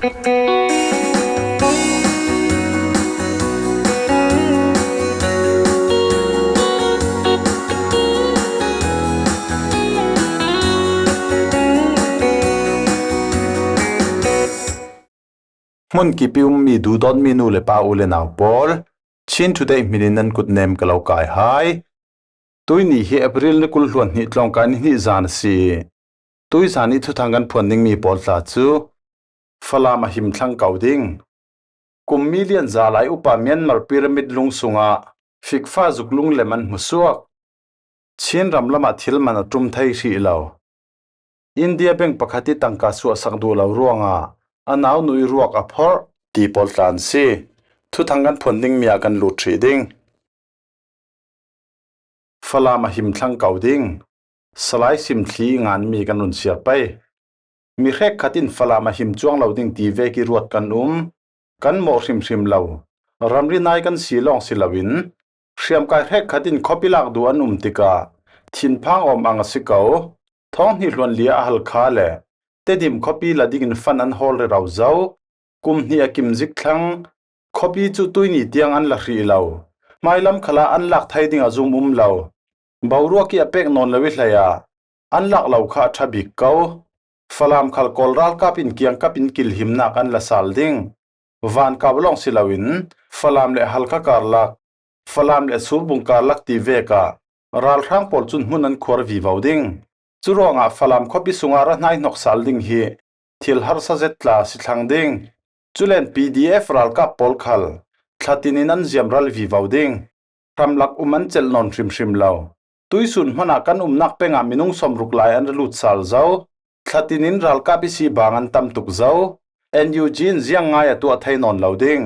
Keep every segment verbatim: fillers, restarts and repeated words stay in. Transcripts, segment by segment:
Hmun kip i ummi duhdawtmi nu le pa, u le nau pawl, Chin Today hminin nan kut nem ka lo kai hai. Tuini hi April ni kul hluan hnih tlawngkai ni hnih zan a si i, tuizan i thuthang kan phuan dingmi pawl tla cu Falam a him thlang ko ding. Kum million za lai upa Myanmar pyramid lung sungah fikfa zuklung lem an hmusuak. Chin ram lamah thil man a ṭum thei hrih lo. India bank pakhat i tangka suahsak duh lo ruangah a nau nui ruak a phorh ti pawl tla an si. Thuthang kan phuan dingmi ah kan lut hrih ding. Falam a him thlang ko ding. Salai sim thli nganmi kan run siar pei. Mi hrekkhat in Falam a him cuang lo ding ti vek i ruat kan um. Kan mawh hrimhrim lo. Ramri nai kan si lawng si loin hriamkai hrekkhat in khawpi lak duh an um tikah thinphang awm ang a si ko. Thawng hnih hluan li ah Halkha le Tedim khawpi la dingin fan an hawl rero zo. Kum hnih a kim zik thlang. Khawpi cu tuini tiang an la hrih lo. Hmailam khalah an lak thei ding a zum um lo. Boruak i a pek nawn lo i hleiah an lak lo kha a ṭha bik ko. Falam khal Kawl ralkap in kiangkap in kilhimnak an la sal ding. Vankau lawng si loin Falam le Halkha karlak, Falam le Surbung karlak ti vekah ralhrang pawl cun hmun an khuar vivo ding. Curuangah Falam khawpi sungah ra hnaihnok sal ding hi thil harsa zet tla si thlang ding. Culen P D F ralkap pawl khal thlatin in an ziamral vivo ding. Hramlak um an celh nawn hrimhrim lo. Tuisun hmanah kan umnak pengah minung sawmruk lai an ra lut sal zo. Thlatin in ralkap i si bang an tam tuk zo. N U G in ziang ngai a tuah thei nawn lo ding.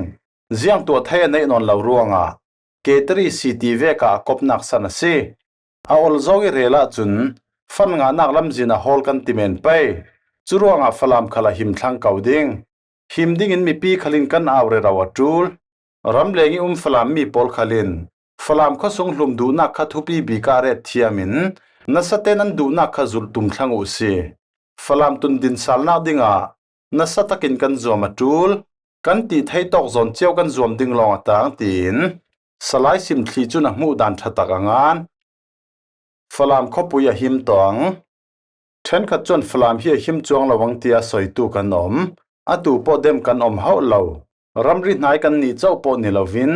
Ziang tuah thei a neih nawn lo ruangah K three C T vekah a kopnak san a si. A ol zo i rel ahcun fan ngahnak lamzin a hawl kan ti men pei. Curuangah Falam khal a him thlang ko ding. Him dingin mipi khalin kan au rero a ṭul. Ramleng i um Falam mi pawl khalin Falam khuasung hlum duhnak kha thupi bik ah ret thiam in nasa ten an duhnak kha zulh tum thlang uh si. Falam tundin salnak dingah nasa takin kan zuam a ṭul. Kan tih thei tawk zawn cio kan zuam ding lawng a tang, tiin Salai sim thli cun a hmuh dan ṭha tak a ngan. Falam khawpui a him tawng. Ṭhenkhat cun Falam hi a him cuang lo ang tia sawitu kan om. Atu pawh dem kan om hauh lo. Ramri hnai kan nih cauh pawh ni loin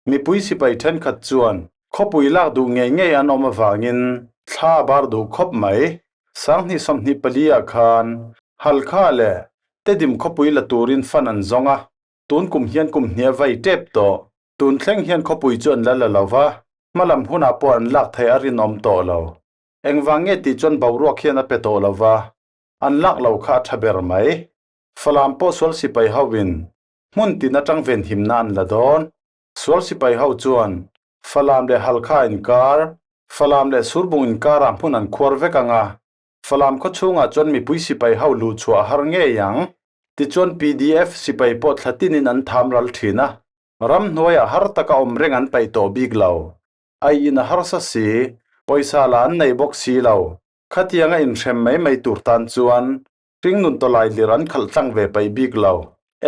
mipui sipai ṭhenkhat cuan khawpui lak duh ngeingei an om avangin thla a bar duh khawp mai. Sang hnih sawmhnih pali ah khan Halkha le Tedim khawpui la turin fan an zong a, tun kum hian kum hnih a vai ṭep tawh, tun thleng hian khawpui cu an la la lo va, hmalam hunah pawh an lak thei a rin awm tawh lo. Engvang nge ti chuan boruak hian a pe tawh lo va, an lak lo kha a ṭha ber mai. Falam pawh sual sipai ho in hmun tin aṭang ven himna an la dawn. Sual sipai ho chuan Falam leh Halkha inkar, Falam leh Surbung inkarah hmun an khuar vek ang a, Falam khaw chhungah chuan mipui sipai ho luh chhuah a har ngei ang. Tichuan P D F sipai pawh thlatinin an tham ral ṭhin a, ramhnuaiah har taka awm reng an paih tawh bik lo. Aiin a harsa si, pawisa lah an neih bawk si lo. Khatianga inhrem mai mai tur tan chuan hringnun tawlai lirh an khalh tlang ve paih bik lo.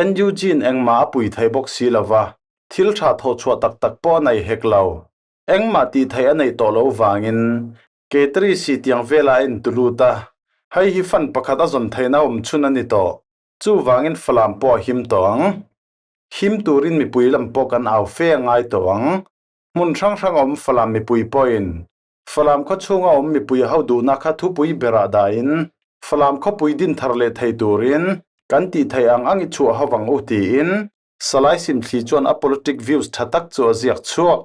N U G in engmah a pui thei bawk si lo va, thil ṭha thawh chhuah tak tak pawh a nei hek lo. Engmah tih theih a neih tawh lo vangin K three C tiang vela a intu lut a, hei hi fan pakhat a zawn theihna awm chhun a ni tawh. Chuvangin Falam pawh a him tawh ang. Him turin mipui lam pawh kan au fe a ngai tawh ang. Hmun hrang hrang a awm Falam mipui pawhin Falam khaw chhunga awm mipui ho duhna kha thupui berah dahin Falam khawpui din thar leh thei turin kan tih theih ang ang i chhuah ho vang u, tiin Salai sim thli chuan a politic views ṭha tak chu a ziak chhuak.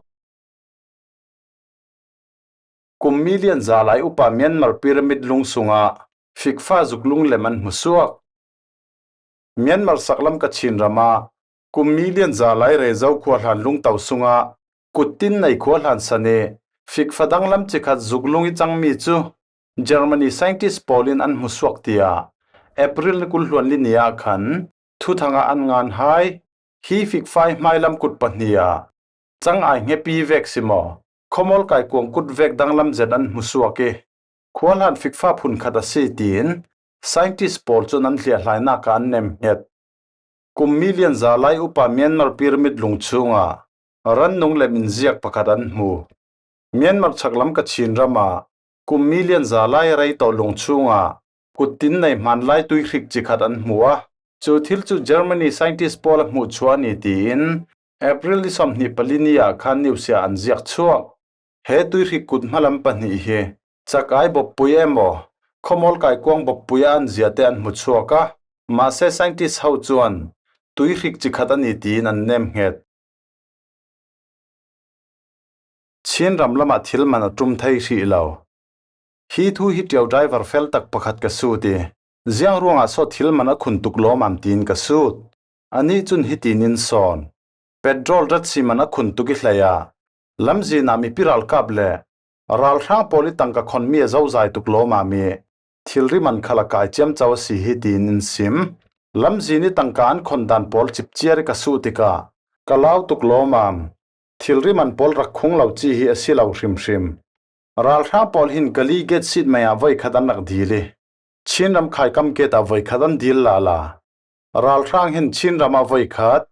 Kum million za lai upa Myanmar pyramid lung sungah fikfa zuklung lem an hmusuak. Myanmar saklam Kachin rama kum million za lai Rezo khuahlan lungto sunga kuttin nei khuahlan san i fikfa danglam chi khat zuklung i changmi chu Germany scientist pawlin an hmusuak, tia April ni kul hluan li ni ah khan thuthanga an ngan hai. Hi fikfa i hmailam kut pahnih ah changai hnghepi vek si maw, khawmawl kai kuang kut vek danglam zet an hmusuak i, khuahlan fikfa phun khat a si, tiin scientist pawl chuan an hliahhlainak ah an nem nghet. kum million za lai upa Myanmar pyramid lung chungah rannung lem inziak pakhat an hmu. Myanmar chaklam Kachin ramah kum million za lai rei tawh lung chungah kuttin nei hman lai tuihrik chi khat an hmu a, chu thil chu Germany scientist pawl a hmuh chhuah a ni tiin April ni sawmhnih pali ni ah khan news ah an ziak chhuak. He tuihrik kut hmalam pahnih hi chakai bawppui emaw, khawmawl kaikuang bawppui a an ziate an hmu chhuak a, mahse scientist ho chuan tuihrik chi khat a ni tiin an nemnghet. Chin ram lamah thil man a tum thei hrih lo. Hi thu hi trio driver fel tak pakhat ka sut i, ziang ruangah saw thil man a khun tuk lawmam tiin ka sut. Ani chun hitin in sawn. Petrol rat si man a khun tuk i hlei a, lamzina mipi ralkap leh ralhrang pawl i tangka khawn mi a zozai tuk lawmam i, thilri man khal a kai chiam chau a si hi tiin in sim. Lamzin i tangka an khawn dan pawl chipchiar i ka sut tikah ka lau tuk lawmam. Thilri man pawl rak khung lo chi hi a si lo hrim hrim. Ralhrang pawl hin Kali gate sit mai ah voi khat an rak dil i, Chin ram khaikam gate ah voi khat an dil lala. Ralhrang hin Chin ram ah voi khat,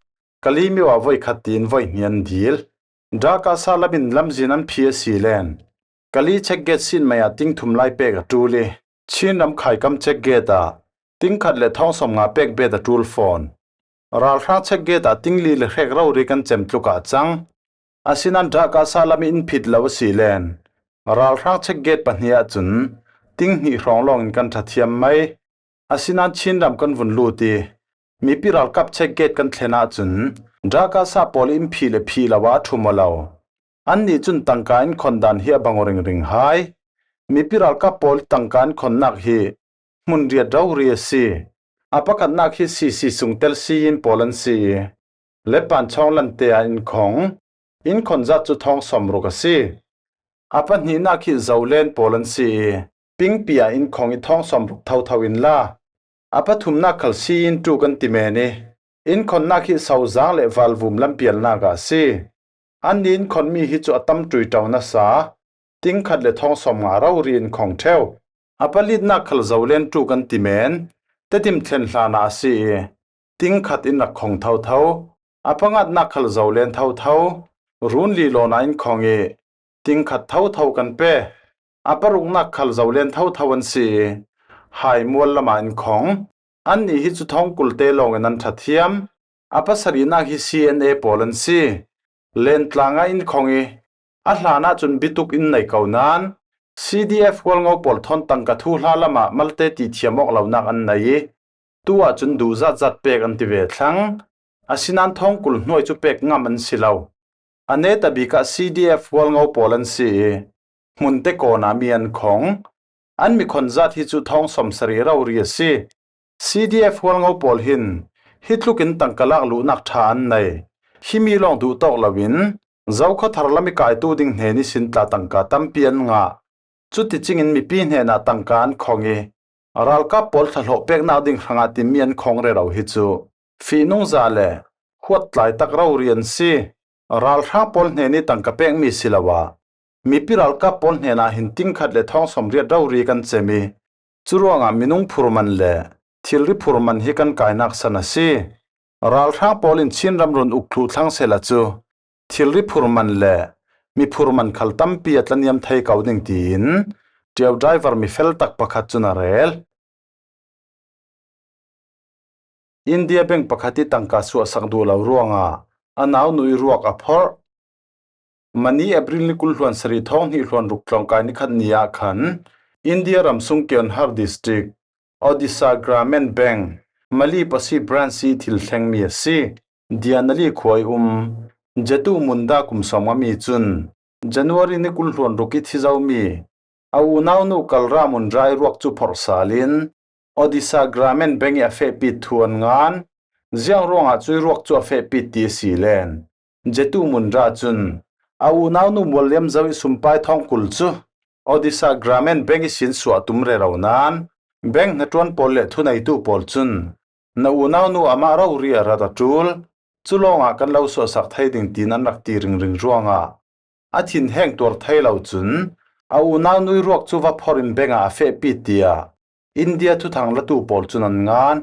Kali miu ah voi khat tiin voi hnih an dil. Dhaka sa lamin lamzin an phi a si len, Kali check gate sit mai ah ting thum lai pek a tul i, Chin ram khaikam check gate ah ting khat leh thawng sawmnga pek bet a tul fawn. Ralhrang check gate ah ting li leh hrek rori kan chem tluk ah chang. Asinan Dhaka sa lam i in phit lo a si len, ralhrang check gate pahnih ah chun ting hnih hrawng lawngin kan ṭha thiam mai. Asinan Chin ram kan vun lut i, mipi ralkap check gate kan thlen ah chun Dhaka sa pawl i in phih leh phih lo a ṭhu maw lo. Anni chun tangka in khawn dan hi a bang aw ringring hai. Mipi ralkap pawl i tangka in khawnnak hi hmun riat rori a si. A pakhatnak hi C C sung tel si in pawl an si i, Lepan chhawng lante a in khawng, in khawn zat chu thawng sawmruk a si. A pahnihnak hi Zolen pawl an si i, Pingpi a in khawng i thawng sawmruk thotho in la. A pathumnak khal si in tuk an ti men i, in khawnnak hi Sozang leh Valvum lampialnak ah a si. Anni in khawnmi hi chu a tam ṭui ṭau nasa, ting khat leh thawng sawmnga rori in khawng ṭheu. A palitnak khal Zolen tuk an ti men, Tedim thlen hlanah a si i, ting khat in rak khawng thotho. A pangatnak khal Zolen thotho, Run Li lawn a in khawng i, ting khat thotho kan pe. A paruknak khal Zolen thotho an si i, Haimual lam a in khawng. Anni hi chu thawng kulte lawngin an ṭha thiam. A pasarihnak hi C N A pawl an si. Lentlanga in khawng i, a hlanah chun bituk in nei ko nan, C D F Hualngo pawl thawn tangka thuhla lamah malte tihthiam awk lonak an nei i, tu ah chun duh zat zat pek an ti ve thlang. Asinan thawng kul hnuai chu pek ngam an si lo. A neta bikah C D F Hualngo pawl an si i, hmun te kawnah mi an khawng. An mi khawn zat hi chu thawng sawmsarih rori a si. C D F Hualngo pawl hin hi tlukin tangka lak luhnak ṭha an nei. Hi mi lawng duh tawk loin, Zokhawthar lam i kaitu ding hnen i sin tla tangka tampi an ngah. Chuti chingin mipi hnenah tangka an khawng i, ralkap pawl thlahlawh peknak ding hrangah timi an khawng rero hi chu fihnungza leh huat tlai tak rori an si. Ralhrang pawl hnen i tangka pek mi si lo a, mipi ralkap pawl hnenah hin ting khat leh thawng sawmriat rori kan chem i, churuangah minung phurman leh thilri phurman hi kan kainak san a si. Ralhrang pawl in Chin ram run uk thluh thlang sela chu, thilri phurman leh mi phurman khal tampi a tlaniam thei ko ding tiin, trio driver mi fel tak pakhat chun a rel. India bank pakhat i tangka suahsak duh lo ruangah a naunuih ruak a phawrh. Mani April ni kul hluan sarih thawng hnih hluan ruk tlawngkai ni khat ni ah khan India ram sung Keonjhar District, Odisha Gramin Bank, Mali Pasi Branch i thil thleng mi a si, Dianali khua i um Jetu Munda kum sawmnga mi chun January ni kul hluan ruk i thi zo mi a unaunu Kalra Mundra i ruak chu phawrh salin Odisha Gramin Bank i a fehpit thu an ngan, ziang ruangah chu i ruak chu a fehpit ti a si len. Jetu Mundra chun a unaunu Mualliam Zo i sumpai thawng kul chu Odisha Gramin Bank i sin suah tum rero nan, bank hnaṭuan pawl leh thuneitu pawl chun na unaunu amah rori a rat a tul, chu lawngah kan lo suahsak thei ding tiin an rak ti ringring ruangah a thinheng tuar thei lo chun a unaunu i ruak chu va phawrhin bank ah a fehpit tia India thuthang latu pawl chun an ngan.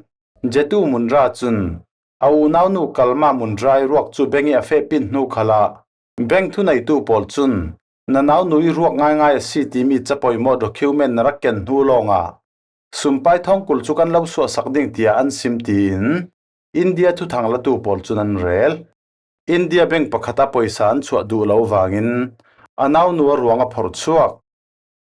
Jetu Mundra chun a unaunu Kalma Mundra i ruak cu bank i a fehpin hnu khalah bank thuneitu pawl cun na naunu i ruak ngaingai a si timi capoimawh document na rak ken hnu lawngah sumpai thawng kul cu kan lo suahsak ding tiah an sim, tiin India thuthang latu pawl cun an rel. India bank pakhat a pawisa an chuah duh lo vangin a naunu a ruang a phor chuak.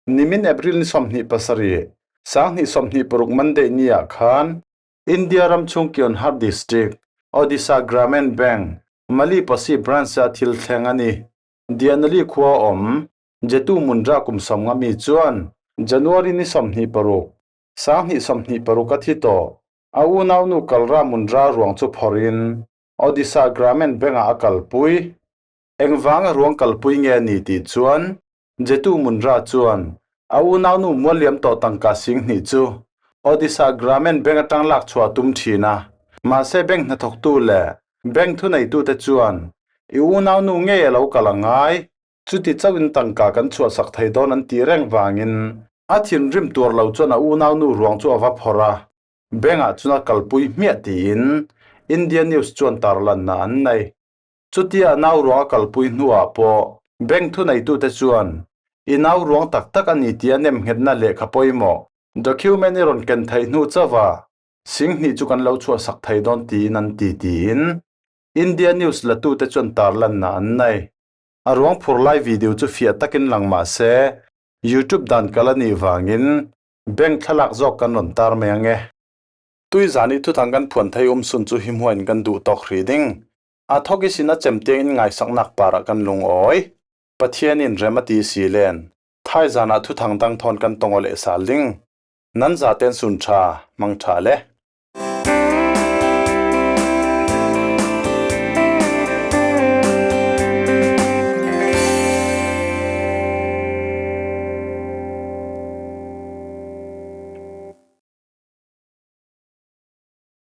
Nimin April ni sawmhnih pasarih, sanghnih sawmhnih paruk Monday ni ah khan India ramchung Keonjhar District, Odisha Gramin Bank, Mali Pasi Branch a thil thleng a ni Dianali khua a om Jetu Mundra kum sawmnga mi cuan January ni sawmhnih paruk, sanghnih sawmhnih paruk a thi tawh a unaunu Kalra Mundra ruang cu phor in Odisha Gramin Bank ah a kalpui. Engvang a ruang kalpui nge ni ti cuan Jetu Mundra cuan a unaunu Mualliam tawh tangka singhnih cu Odisha Gramin Bank a ṭanglak chua tum ṭhin a, mahse bank hnathawktu le bank thuneitute cuan i unaunu ngei a lo kal a ngai, cuti co in tangka kan chuahsak thei dawn an ti reng vangin a thinrim tuar lo cuan a unaunu ruang cu a va phor a, bank ah cun a kalpui hmiah tiin India News cuan tarlanna an nei. Cutia a nau ruang a kalpui hnuah pawh bank thuneitute cuan i nau ruang taktak a ni ti a nemhngetna lehkha pawimawh document i ron ken theih hnu cova singhnih cu kan lo chuahsak thei dawn tiin an ti, tiin India News latute cuan tarlanna an nei. A ruang phur lai video cu fiah takin lang mahse, YouTube dan kal a nih vangin bank thlalak zawk kan ron tar mai ang e. Tuizan i thuthang kan phuan thei um sun cu hi hmuah in kan duh tawk hrih ding. A thawk ihsin a cem tiang in ngaisaknak parah kan lungawi. Pathian in rem a ti si len, thaizan ah thuthang dang thawn kan tong aw leh sal ding. Nan zaten sun ṭha, mang ṭha le.